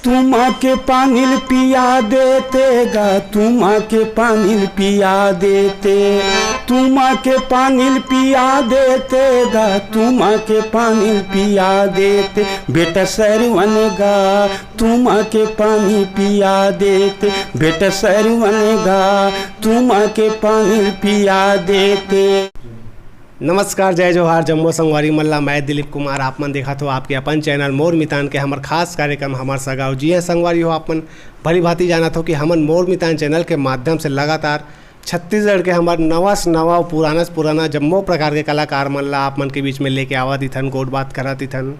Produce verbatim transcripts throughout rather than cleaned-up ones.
तुमा के पानी ल पिया देते गा, तुमा के पानी ल पिया देते, तुमा के पानी ल पिया देते गा, तुमा के पानी ल पिया देते, बेटा सरवन गा, तुमा के पानी पिया देते, बेटा सरवन गा, तुमा के पानी ल पिया देते। नमस्कार, जय जोहार, जम्मो संगवारी मन ला। मैं दिलीप कुमार, आप मन देखत हो आपके अपन चैनल मोर मितान के हमर खास कार्यक्रम हमर सगाव। जी हाँ संगवारी हो, आप मन भली भांति जानत हो कि हमन मोर मितान चैनल के माध्यम से लगातार छत्तीसगढ़ के हमर नवा से नवा अउ पुराना से पुराना जम्मो प्रकार के कलाकार मन ला आप मन के बीच में लेके आवत इथन, गोठ बात करत इथन,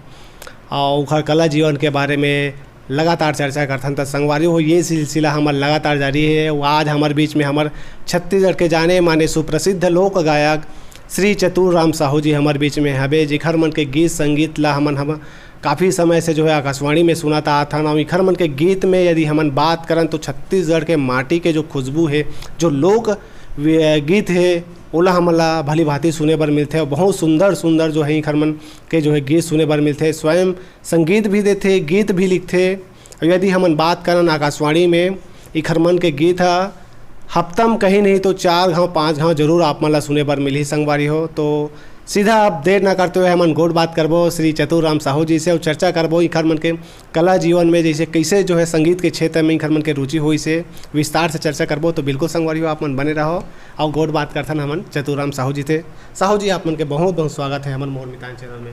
अउ ओखर कला जीवन के बारे में लगातार चर्चा करथन। त संगवारी हो, ये सिलसिला हमर लगातार जारी हे। अउ आज हमर बीच में हमर छत्तीसगढ़ के जाने माने सुप्रसिद्ध लोक गायक श्री चतुर राम साहू जी हमर बीच में हवे, जेखर मन के गीत संगीत ला हमन हम काफ़ी समय से जो है आकाशवाणी में सुनत आत हन। अउ इखर मन के गीत में यदि हमन बात करन तो छत्तीसगढ़ के माटी के जो खुशबू हे, जो लोक वे-, गीत हे, ओला हमन ला भली भांति सुने बर मिलथे। अउ बहुत सुंदर सुंदर जो है इखर मन के जो है गीत सुने बर मिलथे। स्वयं संगीत भी देथे, गीत भी लिखथे। अउ यदि हमन बात करन आकाशवाणी में, इखर मन के गीत ह हफ्ता म कहीं नहीं तो चार घांव, पांच घांव जरूर आप मन ला सुने बर मिलही संगवारी हो। तो सीधा अब देर ना करते हुए हमन गोठ बात करबो श्री चतुर राम साहू जी से अउ चर्चा करबो इखर मन के कला जीवन में, जैसे कैसे जो है संगीत के क्षेत्र में इखर मन के रुचि होइस हे, विस्तार से चर्चा करबो। तो बिल्कुल संगवारी हो, आप मन बने रहो अउ गोठ बात करथन हमन चतुर राम साहू जी से। साहू जी, आप मन के बहुत बहुत स्वागत है हमर मोर मितान चैनल में।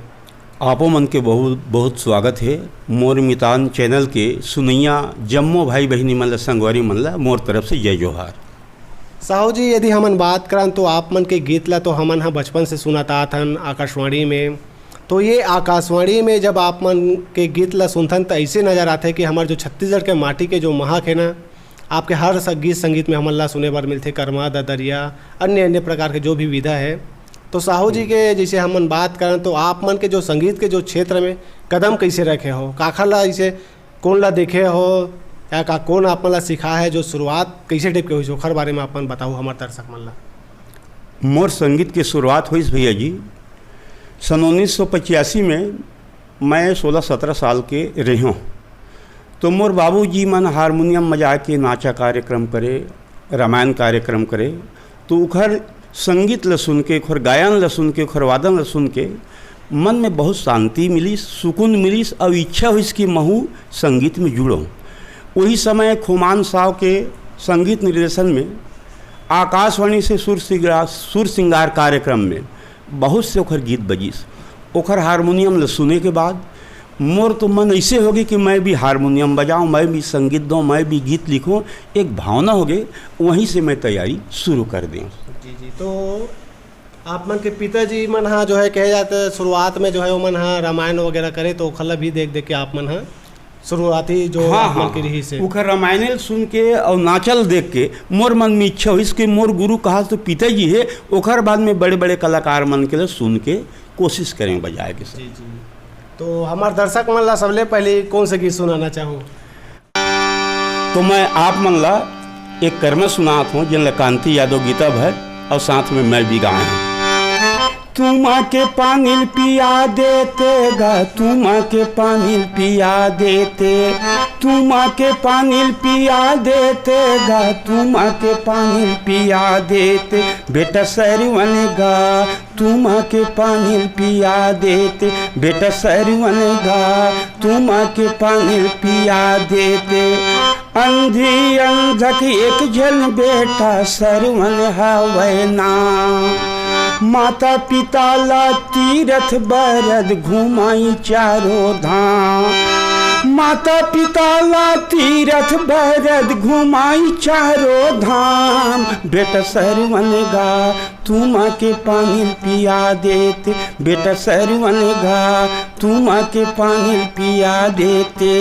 आपो मन के बहुत बहुत स्वागत हे मोर मितान चैनल के सुनइया जम्मो भाई बहिनी मन ला, संगवारी मन ला मोर तरफ से जय जोहार। साहू जी, यदि हमन बात करन तो आप मन के गीत ला तो हमन ह बचपन से सुनत आत हन आकाशवाणी में। तो ये आकाशवाणी में जब आप मन के गीत ला सुनथन त ऐसे नजर आथे कि हमर जो छत्तीसगढ़ के माटी के जो महक है ना, आपके हर स-, गीत संगीत में हमन ला सुने बर मिलथे। करमा, ददरिया, अन्य अन्य प्रकार के जो भी विधा है। तो साहू जी के जैसे हमन बात करन तो आप मन के जो संगीत के जो क्षेत्र में कदम कैसे रखे हो, काखर ला जैसे कोन ला देखे हो या का कोन आप मन ला सिखाए हे, जो शुरुआत कैसे टाइप के होइस, ओखर बारे में आप मन बताओ हमर दर्शक मन ला। मोर संगीत के शुरुआत होइस भैया जी, सन उन्नीस सौ पचासी में मैं सोलह सत्रह साल के रेहेंव। तो मोर बाबूजी मन हारमोनियम बजा के नाचा कार्यक्रम करे, रामायण कार्यक्रम करे, तो उखर संगीत ल सुन के, उखर गायन ल सुन के, उखर वादन ल सुन के मन में बहुत शांति मिलिस, सुकून मिलिस अउ इच्छा होइस कि महू संगीत में जुड़ों। वही समय खोमान साव के संगीत निर्देशन में आकाशवाणी से सुर सिंगार, सुर सिंगार कार्यक्रम में बहुत से ओखर गीत बजिस। ओखर हारमोनियम ल सुने के बाद मोर तो मन ऐसे होगे कि मैं भी हारमोनियम बजाऊं, मैं भी संगीत दूं, मैं भी गीत लिखूं, एक भावना होगे। वहीं से मैं तैयारी शुरू कर दें। जी, जी। तो आप मन के पिताजी मन हा जो है कहे जात शुरुआत में जो है ओमन हा रामायण वगैरह करे, तो ओखर ला भी देख देख के आप मन हा शुरुआती जो हाँ, आप मन हाँ, के रही से। उखर रामायण ल सुन के और नाचल देख के मोर मन में इच्छा होइस कि मोर गुरु कहा तो पिताजी है, ओखर बाद में बड़े बड़े कलाकार मन के लिए सुन के कोशिश करें बजाए के। जी, जी। तो हमार दर्शक मन ला सबले पहले कौन से गीत सुनाना चाहो? तो मैं आप मन ला एक करमा सुनात हूँ, जिन ला कांति यादव गीता भर और साथ में मैं भी गाए हूँ। तुमा के पानी ल पिया देते गा, तुमा के पानी ल पिया देते, तुमा के पानी ल पिया देते गा, तुमा के पानी ल पिया देते, बेटा सरवन गा, तुमा के पानी ल पिया देते, बेटा सरवन गा, तुमा के पानी ल पिया देते। अंधी अंधक एक झन बेटा सरवन हवय ना। माता पिता ला तीरथ बरद घुमाई चारों धाम। माता पिता ला तीरथ बरद घुमाई चारों धाम। बेटा सरवन गा, तुमा के पानी ल पिया देते। बेटा सरवन गा, तुमा के पानी ल पिया देते।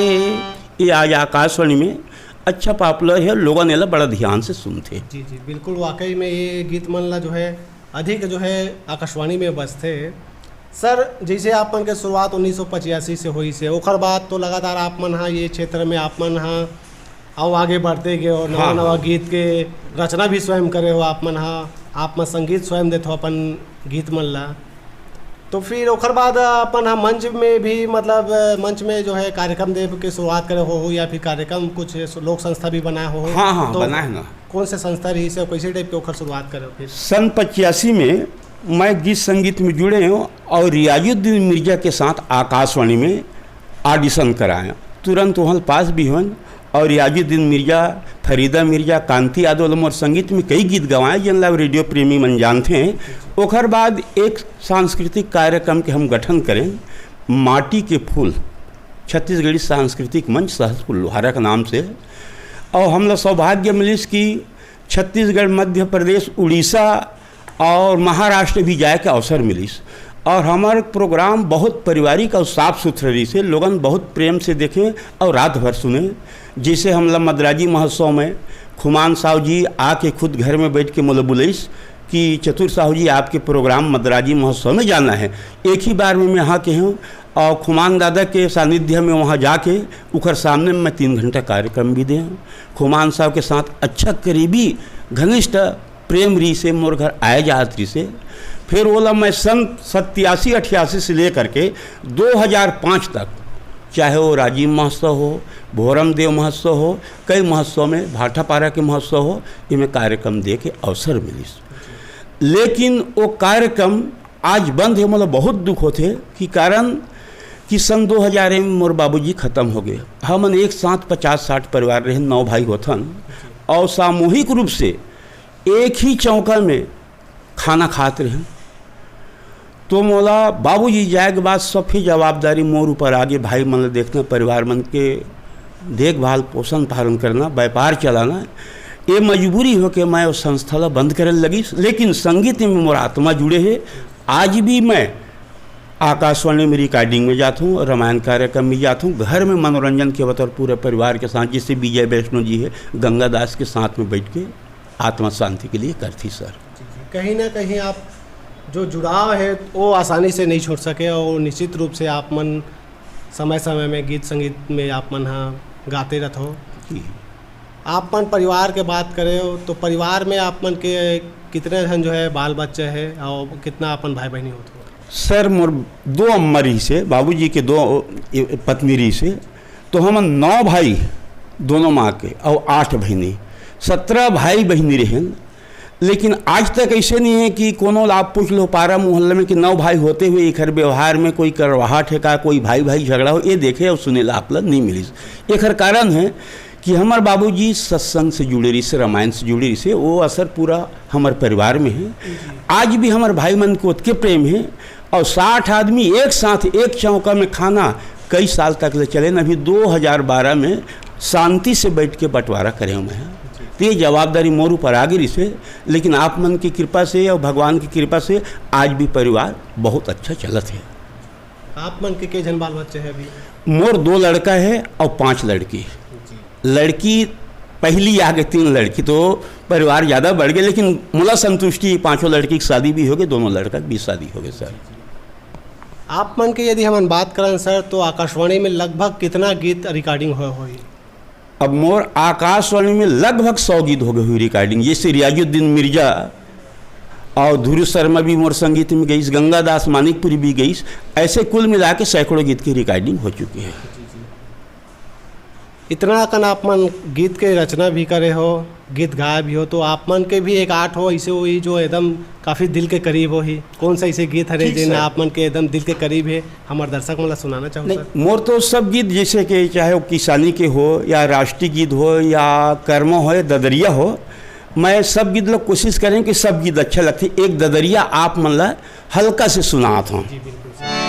ये आज आकाशवाणी में अच्छा पॉपुलर है, लोगन एला बड़ा ध्यान से सुनथे। जी, जी, बिल्कुल, वाकई में ये गीत मन ला जो है अधिक जो है आकाशवाणी में बजथे। सर, जैसे आप मन के शुरुआत उन्नीस सौ पचासी से होइस हे, ओकर बाद तो लगातार आप मन हा ये क्षेत्र में आप मन हा अउ आगे बढ़ते गए और नवा हाँ, नवा हाँ। गीत के रचना भी स्वयं करे हो आप मन हा, आप मन संगीत स्वयं देथो अपन गीत मन ला। तो फिर ओकर बाद अपन ह मंच में भी, मतलब, मंच में जो है कार्यक्रम देव के शुरुआत करे हो, हो या फिर कार्यक्रम कुछ लोक संस्था भी बनाए हो? हाँ, हाँ, तो बनाए ना। कौन से संस्था रही से, कैसे टाइप के ओकर शुरुआत करे हो फिर? सन पचासी में मैं गीत संगीत में जुड़े हूँ और रियाजुद्दीन मिर्जा के साथ आकाशवाणी में ऑडिशन कराया। तुरंत वहाँ पास भी हन और रियाजुद्दीन मिर्जा, फरीदा मिर्जा, कांति यादव ल मोर संगीत में कई गीत गवाए, जेन ला रेडियो प्रेमी मन जानते हैं। ओकर बाद एक सांस्कृतिक कार्यक्रम के हम गठन करें, माटी के फूल, छत्तीसगढ़ी सांस्कृतिक मंच सहसपुर लोहारा के नाम से। और हमला सौभाग्य मिलिस कि छत्तीसगढ़, मध्य प्रदेश, उड़ीसा और महाराष्ट्र भी जाए के अवसर मिलिस। और हमार प्रोग्राम बहुत पारिवारिक और साफ सुथरा रहिस हे, लोगन बहुत प्रेम से देखें और रात भर सुने। जैसे हमला मदराजी महोत्सव में खुमान साहू जी आके खुद घर में बैठ के मोला बुलाइस कि चतुर साहू जी, आपके प्रोग्राम मदराजी महोत्सव में जाना है। एक ही बार में मैं हाँ कहे हूँ और खुमान दादा के सानिध्य में वहाँ जाके उखर सामने में मैं तीन घंटा कार्यक्रम भी दे हूँ। खुमान साहब के साथ अच्छा करीबी घनिष्ठ प्रेम रहिस हे, मोर घर आए जात रहिस हे। फिर ओला मैं सन सत्यासी अठ्यासी से लेकर के दो हज़ार पाँच तक, चाहे वो राजिम महोत्सव हो, भोरम देव महोत्सव हो, कई महोत्सव में, भाटापारा के महोत्सव हो, इमे कार्यक्रम दे के अवसर मिलिस। लेकिन वो कार्यक्रम आज बंद हे, मोला बहुत दुख होथे कि कारण कि सन दो हज़ार में मोर बाबूजी खत्म हो गए। हमन एक साथ पचास साठ परिवार रहे, नौ भाई होथन, और सामूहिक रूप से एक ही चौका में खाना खात रहे। तो मोला बाबूजी जाए के बाद सब ही जवाबदारी मोर ऊपर आ गई, भाई मन ला देखना, परिवार मन के देखभाल, पोषण पालन करना, व्यापार चलाना, ये मजबूरी हो के मैं उस संस्था ला बंद करे लगिस। लेकिन संगीत में मोर आत्मा जुड़े हे। आज भी मैं आकाशवाणी में रिकॉर्डिंग में जाता हूँ, रामायण कार्यक्रम में जाता हूँ, घर में मनोरंजन के बतौर पूरे परिवार के साथ, जैसे विजय वैष्णव जी है, गंगा दास के साथ में बैठ के आत्मा शांति के लिए करती सर। कहीं ना कहीं आप जो जुड़ाव है वो आसानी से नहीं छोड़ सके, और निश्चित रूप से आप मन समय समय में गीत संगीत में आप मन हाँ गाते रहते हो। जी। आप मन परिवार के बात करे हो तो परिवार में आप मन के कितने जन जो है बाल बच्चे हैं और कितना अपन भाई बहनी होते हो? सर, मोर दो अम्मा रहिस हे, बाबूजी के दो ए, पत्नी रहिस हे, तो हमन नौ भाई, दोनों माँ के, और आठ बहिनी, सत्रह भाई बहिनी रहेन। लेकिन आज तक ऐसे नहीं है कि कोनो ला आप पूछ लो पारा मोहल्ला में कि नौ भाई होते हुए एकर व्यवहार में कोई करवाहट है का, कोई भाई भाई झगड़ा हो, ये देखे और सुने ला आप ला नहीं मिलिस। एकर कारण है कि हमर बाबूजी सत्संग से जुड़े रहिस हे, रामायण से जुड़े रहिस हे, वो असर पूरा हमर परिवार में है। आज भी हमर भाई मन के ओतके प्रेम है और साठ आदमी एक साथ एक चौका में खाना कई साल तक ले चले। अभी दो हज़ार बारह में शांति से बैठ के बंटवारा करे हुए हैं। तो ये जवाबदारी मोर ऊपर आ गई रहिस हे, लेकिन आप मन की कृपा से और भगवान की कृपा से आज भी परिवार बहुत अच्छा चलत है। आप मन के के झन बाल बच्चे हैं अभी? मोर दो लड़का है और पांच लड़की। जी। लड़की पहली आ गई, तीन लड़की, तो परिवार ज़्यादा बढ़ गए, लेकिन मोला संतुष्टि, पांचों लड़की की शादी भी हो गई, दोनों लड़का की भी शादी हो गई सर। आप मन के यदि हमन बात करन सर, तो आकाशवाणी में लगभग कितना गीत रिकॉर्डिंग हो होही? अब मोर आकाशवाणी में लगभग सौ गीत हो गए हुई रिकॉर्डिंग, जैसे रियाजुद्दीन मिर्जा और धुरू शर्मा भी मोर संगीत में गईस, गंगा दास मानिकपुरी भी गईस, ऐसे कुल मिला के सैकड़ों गीत की रिकॉर्डिंग हो चुकी है। इतना अकन आप मन गीत के रचना भी करे हो, गीत गाए भी हो, तो आप मन के भी एक आर्ट हो, ऐसे होही जो एकदम काफी दिल के करीब होही। कौन सा ऐसे गीत हरे ठीक जेन सर। आप मन के एकदम दिल के करीब है, हमारे दर्शक मन ला सुनाना चाहो नहीं, सर? मोर तो सब गीत, जैसे कि चाहे वो किसानी के हो या राष्ट्रीय गीत हो या कर्म हो या ददरिया हो, मैं सब गीत ला कोशिश करें कि सब गीत अच्छा लगथे। एक ददरिया आप मन ला हल्का से सुनात हूँ। जी, बिल्कुल सर।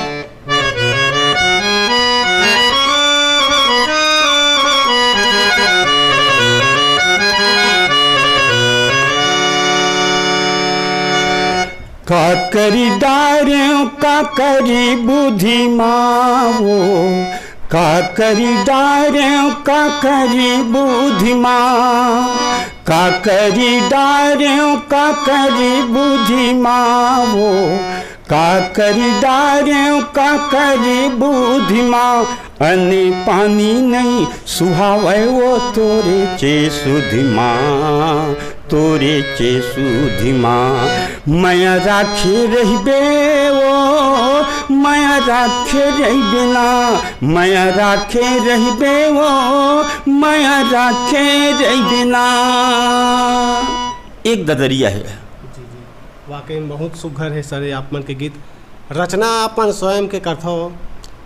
का करी डारेंव, का करी बुद्धि मावो, का करी डारेंव, का करी बुद्धि मावो, का करी डारेंव, का करी बुद्धि मावो, का करी डारेंव, का करी बुद्धि मावो, अन्न पानी नहीं सुहावय वो तोरे चे सुधि मा, तोरे चे सुधि मा। मया राखे रहिबे वो माया राखे रहिबे ना, माया राखे रहिबे ओ, माया राखे रहिबे ना। एक ददरिया हे। जी, जी। वाकई में बहुत सुघर हे सर, ये आप मन के गीत। रचना आप मन स्वयं के करथव,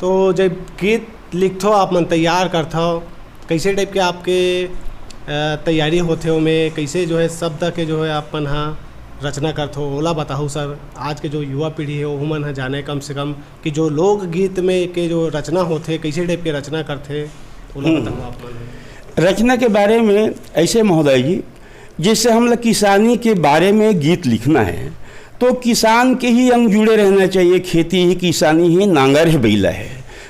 तो जब गीत लिखथव, आप मन तैयार करथव, कैसे टाइप के आपके, अ, तैयारी होथे ओमे, कैसे जो है शब्द के जो है आप मन हा रचना करथव, ओला बताहू सर। आज के जो युवा पीढ़ी है, ओहू मन हा जाने कम से कम कि जो लोकगीत में के जो रचना होथे, कैसे टाइप के रचना करथे, ओला हम्म। बताहू आप मन। रचना के बारे में ऐसे महोदय जी, जैसे हम लोग किसानी के बारे में गीत लिखना है, तो किसान के ही अंग जुड़े रहना चाहिए। खेती ही किसानी है, नांगर है, बैला है।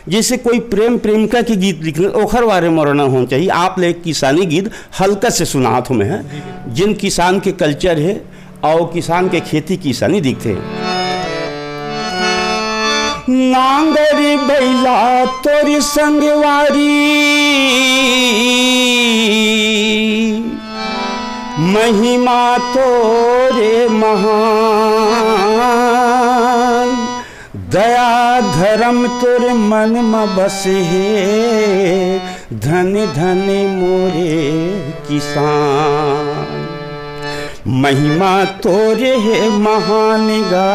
जैसे कोई प्रेम प्रेमिका के गीत लिखना, ओखर बारे में रचना होना चाहिए। आप ले किसानी गीत हल्का से सुनात हूँ मैं, जिन किसान के कल्चर है और किसान के खेती किसानी दिखथे। नांगर बैला तोर संगवारी, महिमा तोरे महान, दया धर्म तोर मन म बसे हे, धन धन मोरे किसान। महिमा तोरे हे महान गा,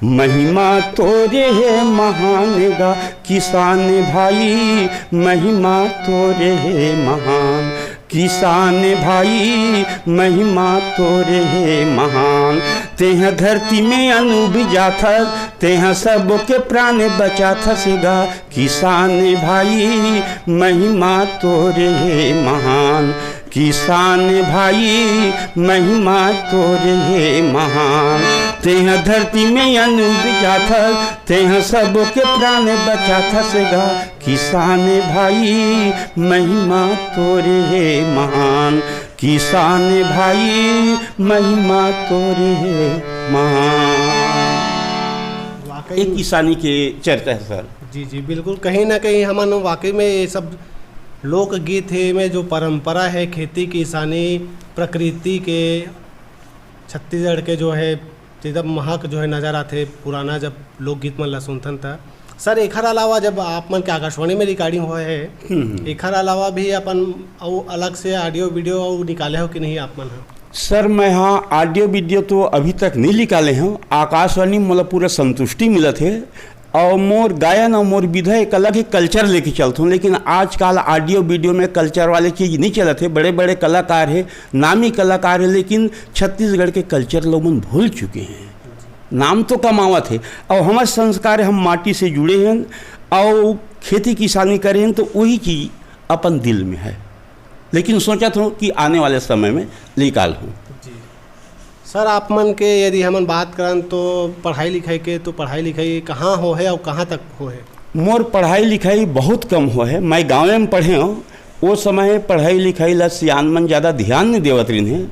महिमा तोरे हे महान गा, किसान भाई, महिमा तोरे हे महान। किसान भाई, महिमा तोरे हे महान। तेह धरती में अन्न उपजाथस, तेह सबके प्राण बचाथस गा। किसान भाई, महिमा तोरे हे महान। किसान भाई, महिमा तोरे हे महान। तेह धरती में अन्न उपजाथस, तेह सबके प्राण बचाथस गा। किसान भाई, महिमा तोरे हे महान। किसान भाई, महिमा तोरे हे महान। वाकई एक किसानी के चर्चा है सर। जी, जी, बिल्कुल। कहीं ना कहीं हमन वाकई में ये सब लोकगीत हे, में जो परंपरा है खेती किसानी, प्रकृति के, छत्तीसगढ़ के जो है एकदम महक जो है नजर आथे पुराना जब लोकगीत मन ला सुनथन त। सर, एखर अलावा जब आप मन के आकाशवाणी में रिकॉर्डिंग होए हे, हम्म, हम्म। एखर अलावा भी अपन अउ अलग से ऑडियो वीडियो अउ निकाले हो कि नहीं आप मन ह? सर, मैं हाँ, ऑडियो वीडियो तो अभी तक नहीं निकाले हूँ। आकाशवाणी में मोला पूरा संतुष्टि मिलत हे और मोर गायन और मोर विधा एक अलग ही कल्चर लेके चलत हूँ, लेकिन आजकल ऑडियो वीडियो में कल्चर वाले चीज़ नहीं चलत हे। बड़े बड़े कलाकार हे, नामी कलाकार हे, लेकिन छत्तीसगढ़ के कल्चर लोगन भूल चुके हैं। नाम तो कमावत हे और हमर संस्कार, हम माटी से जुड़े हैं और खेती किसानी करे हैं, तो वही चीज़ अपन दिल में है। लेकिन सोचत हूँ कि आने वाले समय में निकाल हूँ। जी। सर, आप मन के यदि हमन बात करन तो पढ़ाई लिखाई के, तो पढ़ाई लिखाई कहाँ हो है और कहाँ तक हो है? मोर पढ़ाई लिखाई बहुत कम हो है। मैं गाँव में पढ़े हूँ, वो समय पढ़ाई लिखाई ला सियान मन ज़्यादा ध्यान नहीं देवत रहिन हे।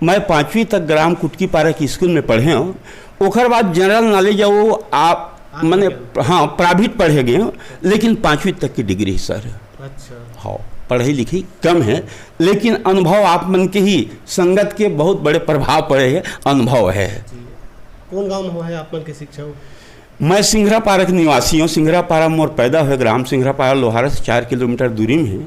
मैं पाँचवीं तक ग्राम कुटकी पारा के स्कूल में पढ़े हूँ। ओखर बाद जनरल नॉलेज वो आप आप मने, क्या? हाँ, प्राइवेट पढ़े गए हूँ, लेकिन पाँचवीं तक की डिग्री सर। अच्छा। हाँ, पढ़ाई लिखाई कम है, लेकिन अनुभव आप मन के ही संगत के बहुत बड़े प्रभाव पड़े हैं, अनुभव है। जी। कौन गांव में हुआ है आप मन के शिक्षा? मैं सिंघरा पारा के निवासी हूँ। सिंघरा पारा मोर पैदा हुए, ग्राम सिंघरा पारा लोहारा से चार किलोमीटर दूरी में है।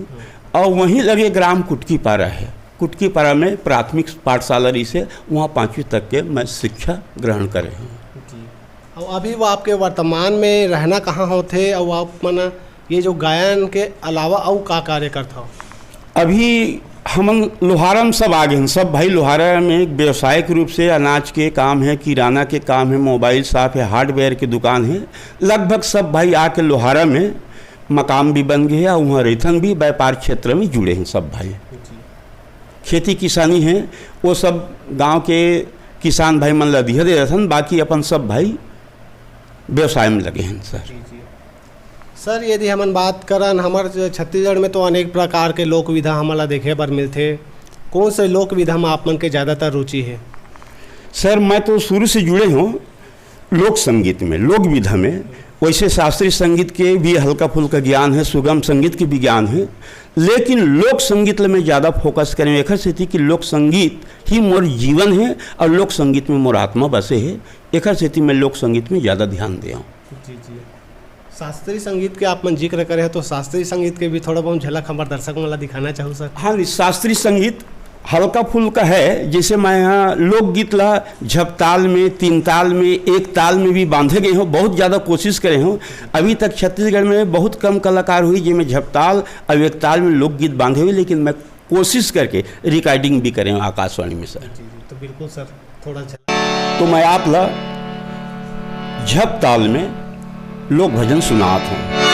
और वहीं लगे ग्राम कुटकी पारा है। कुटकी पारा में प्राथमिक पाठशाला रही से वहाँ पाँचवीं तक के मैं शिक्षा ग्रहण करे हूँ। जी। और अभी वो आपके वर्तमान में रहना कहाँ होथे और आप मन ये जो गायन के अलावा अउ का कार्य करथव? अभी हमन लोहारा में सब आ गए हैं, सब भाई लोहारा में एक व्यावसायिक रूप से अनाज के काम है, किराना के काम है, मोबाइल शॉप है, हार्डवेयर की दुकान है। लगभग सब भाई आके लोहारा में मकान भी बन गए है और वहाँ रहिथन भी, व्यापार क्षेत्र में जुड़े हैं सब भाई। जी। खेती किसानी है, वो सब गांव के किसान भाई मन ला दिया दे रहिथन, बाकी अपन सब भाई व्यवसाय में लगे हैं सर। जी, जी। सर, यदि हमन बात करन, हमर ज-, छत्तीसगढ़ में तो अनेक प्रकार के लोक विधा हमन ला देखे बर मिलथे। कौन से लोक विधा में आप मन के ज़्यादातर रुचि है? सर, मैं तो शुरू से जुड़े हूँ लोक संगीत में, लोक विधा में। वैसे शास्त्रीय संगीत के भी हल्का फुल्का ज्ञान है, सुगम संगीत के भी ज्ञान है, लेकिन लोक संगीत ला मैं ज़्यादा फोकस करें, एखर सेती कि लोक संगीत ही मोर जीवन है और लोक संगीत में मोर आत्मा बसे है। एखर सेती मैं लोक संगीत में ज़्यादा ध्यान दे हूँ। जी, जी। शास्त्रीय संगीत के आप मन जिक्र करे हो, तो शास्त्रीय संगीत के भी थोड़ा बहुत झलक हमारे दर्शक मन ला दिखाना चाहूँ, सर। हाँ, नहीं, शास्त्रीय संगीत हल्का फुल्का है। जैसे मैं यहाँ लोकगीत ला झपताल में, तीन ताल में, एक ताल में भी बांधे गए हों, बहुत ज़्यादा कोशिश करे हों। अभी तक छत्तीसगढ़ में बहुत कम कलाकार हुई, जिनमें झपताल और एक ताल में लोकगीत बांधे हुए, लेकिन मैं कोशिश करके रिकॉर्डिंग भी करे हों आकाशवाणी में, सर। जी, जी, तो बिल्कुल, सर, थोड़ा झलक। तो मैं आप ला झपताल में लोक भजन सुनात हों।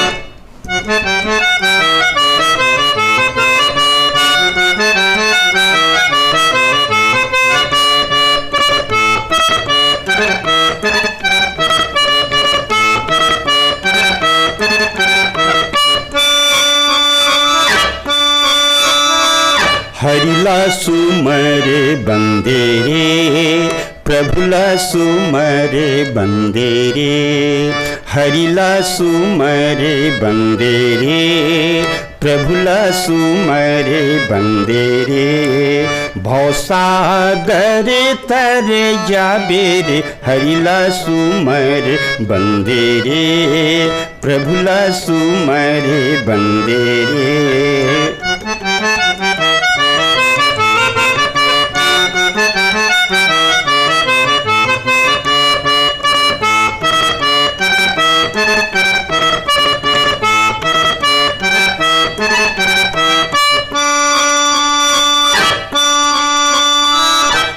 हरि ला सुमर बंदे रे, प्रभु ला सुमर बंदे रे। हरि ला सुमर बंदे रे, प्रभु ला सुमर बंदे रे। भवसागर तर जाबे रे, हरि ला सुमर बंदे रे, प्रभु ला सुमर बंदे रे।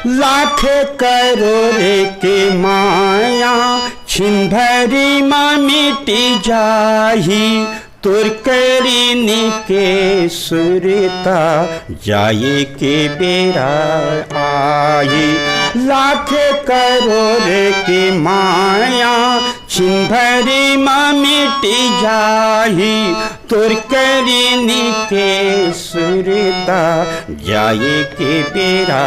लाख करोड़ के माया छिन भरी मा मिटी जाही, तोर करीन के सुरता जाए के बेरा आही। लाख करोड़ के माया छिन भरी मा मिटी जाही, तोर करीन के सुरता जाए के बेरा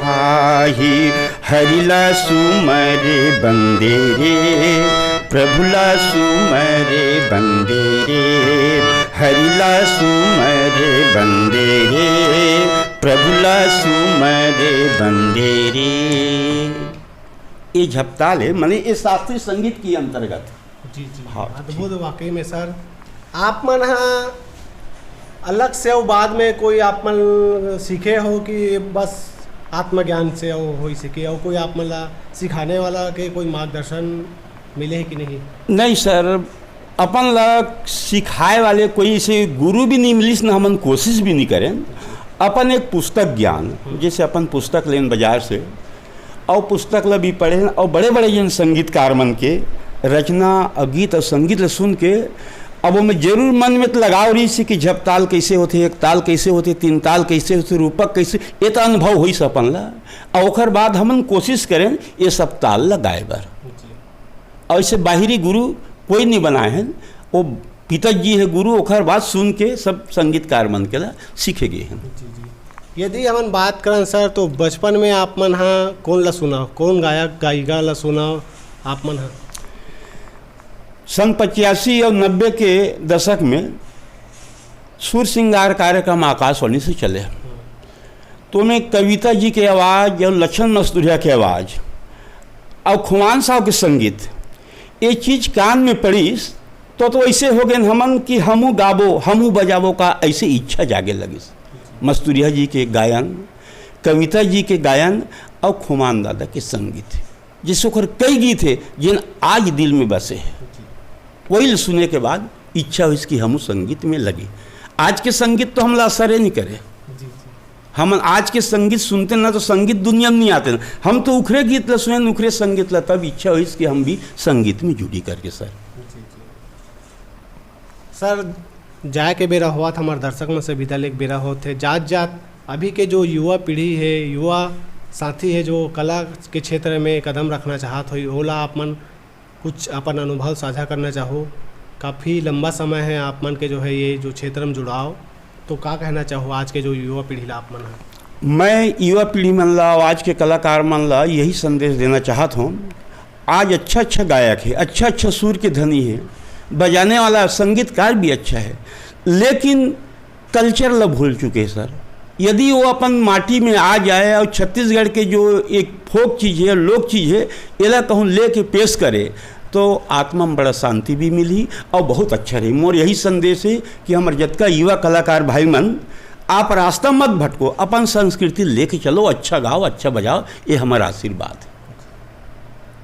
आही। हरि ला सुमर बंदे रे, प्रभु ला सुमर बंदे रे। हरि ला सुमर बंदे रे, प्रभु ला सुमर बंदे रे। ये झपताल है, माने ये शास्त्रीय संगीत के अंतर्गत। जी, जी। हाँ, अद्भुत, ठीक। वाकई में सर, आप मन ह अलग से अउ बाद में कोई आप मन सीखे हो कि बस आत्मज्ञान से अउ होई सके, अउ कोई आप मन ला सिखाने वाला के कोई मार्गदर्शन मिले है कि नहीं? नहीं सर, अपन ला सिखाए वाले कोई ऐसे गुरु भी नहीं मिलिस, ना हमन कोशिश भी नहीं करें। अपन एक पुस्तक ज्ञान, जैसे अपन पुस्तक लेन बाजार से, अउ पुस्तक ला भी पढ़ेन, अउ बड़े-बड़े जन संगीतकार मन के रचना अउ गीत अउ संगीत ला सुन के, अब ओमे जरूर मन में तो लगाव रहिस कि झपताल कैसे होथे, एक ताल कैसे होथे, तीन ताल कैसे होथे, रूपक कैसे, ये तो अनुभव होइस अपन ला। अउ ओखर बाद हमन कोशिश करेन ये सब ताल ला गाए बर। जी। अउ ऐसे बाहिरी गुरु कोई नहीं बनाए हैं, वो पिताजी है गुरु, ओखर बात सुन के सब संगीतकार मन के ला सीखे गए हैं। जी, जी। यदि हमन बात करन सर, तो बचपन में आप मन हा कौन ला सुना, कौन गायक गायिका ला सुना आप मन हा? सन पचासी और नब्बे के दशक में सुर श्रृंगार कार्यक्रम आकाशवाणी से चले, तो में कविता जी के आवाज़ और लक्षण मस्तुरिया के आवाज़ और खुमान साहब के संगीत, ये चीज़ कान में पड़ीस, तो, तो ऐसे हो गए हमन कि हमू गाबो, हमू बजाबो का, ऐसे इच्छा जागे लगिस। मस्तुरिया जी के गायन, कविता जी के गायन और खुमान दादा के संगीत, जैसे ओकर कई गीत है, जिन आज दिल में बसे है। वही सुने के बाद इच्छा हुई कि हमू संगीत में लगे। आज के संगीत तो हमला असर नहीं करे। जी, जी। हमन आज के संगीत सुनते ना, तो संगीत दुनिया में नहीं आते ना। हम तो उखरे गीत ला सुने, उखरे संगीत ला, तब इच्छा हुई कि हम भी संगीत में जुड़ी करके सर। जी, जी। सर, जाए के बेरा होवत, हमार दर्शक मन से विदा लेके बेरा होत हे। जात-जात अभी के जो युवा पीढ़ी हे, युवा साथी हे, जो कला के क्षेत्र में कदम रखना चाहत होही, ओला आप मन कुछ अपन अनुभव साझा करना चाहो? काफ़ी लंबा समय है आप मन के जो है ये जो क्षेत्र में जुड़ाव, तो का कहना चाहो आज के जो युवा पीढ़ी ला आप मन ह? मैं युवा पीढ़ी मन ला, आज के कलाकार मन ला यही संदेश देना चाहत हूँ, आज अच्छा अच्छा गायक है, अच्छा अच्छा सुर के धनी है, बजाने वाला संगीतकार भी अच्छा है, लेकिन कल्चर ला भूल चुके हैं सर। यदि वो अपन माटी में आ जाए और छत्तीसगढ़ के जो एक फोक चीज़ है, लोक चीज़ है, एला कहूँ लेके पेश करे, तो आत्मा में बड़ा शांति भी मिली और बहुत अच्छा रही। मोर यही संदेश है कि हमर जतका युवा कलाकार भाई मन, आप रास्ता मत भटको, अपन संस्कृति लेके चलो, अच्छा गाओ, अच्छा बजाओ, ये हमारा आशीर्वाद है।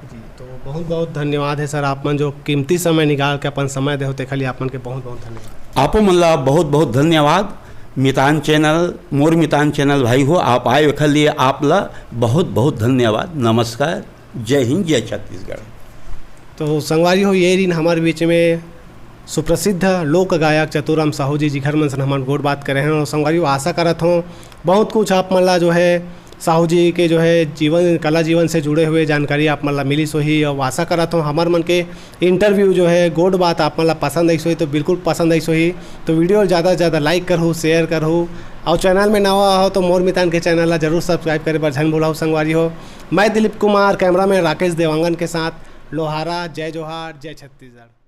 जी, तो बहुत बहुत धन्यवाद है सर, आप मन जो कीमती समय निकाल के अपन समय देहो, तेखर लिए आप मन के बहुत बहुत धन्यवाद। आपो मन ला बहुत बहुत धन्यवाद। मितान चैनल, मोर मितान चैनल भाई हो, आप आए ओखर लिए आप ला बहुत बहुत धन्यवाद। नमस्कार, जय हिंद, जय छत्तीसगढ़। तो संगवारी हो, ये दिन हमारे बीच में सुप्रसिद्ध लोक गायक चतुराम साहू जी, जिखर मन से हमन गोठ बात करे हैं। और संगवारी हो, आशा करत हों बहुत कुछ आप मन ला जो है साहू जी के जो है जीवन, कला जीवन से जुड़े हुए जानकारी आप मन ला मिलिस होही। और आशा करत हों हमर मन के इंटरव्यू जो है गोठ बात आप मन ला पसंद आइस होही, तो बिल्कुल पसंद आइस होही। तो वीडियो ला ज़्यादा से ज़्यादा लाइक करहू, शेयर करहू, और चैनल में नवा हो तो मोर मितान के चैनल ला जरूर सब्सक्राइब करे बर झन भुलाहू संगवारी हो। मैं दिलीप कुमार, कैमरामैन राकेश देवांगन के साथ लोहारा। जय जोहार, जय छत्तीसगढ़।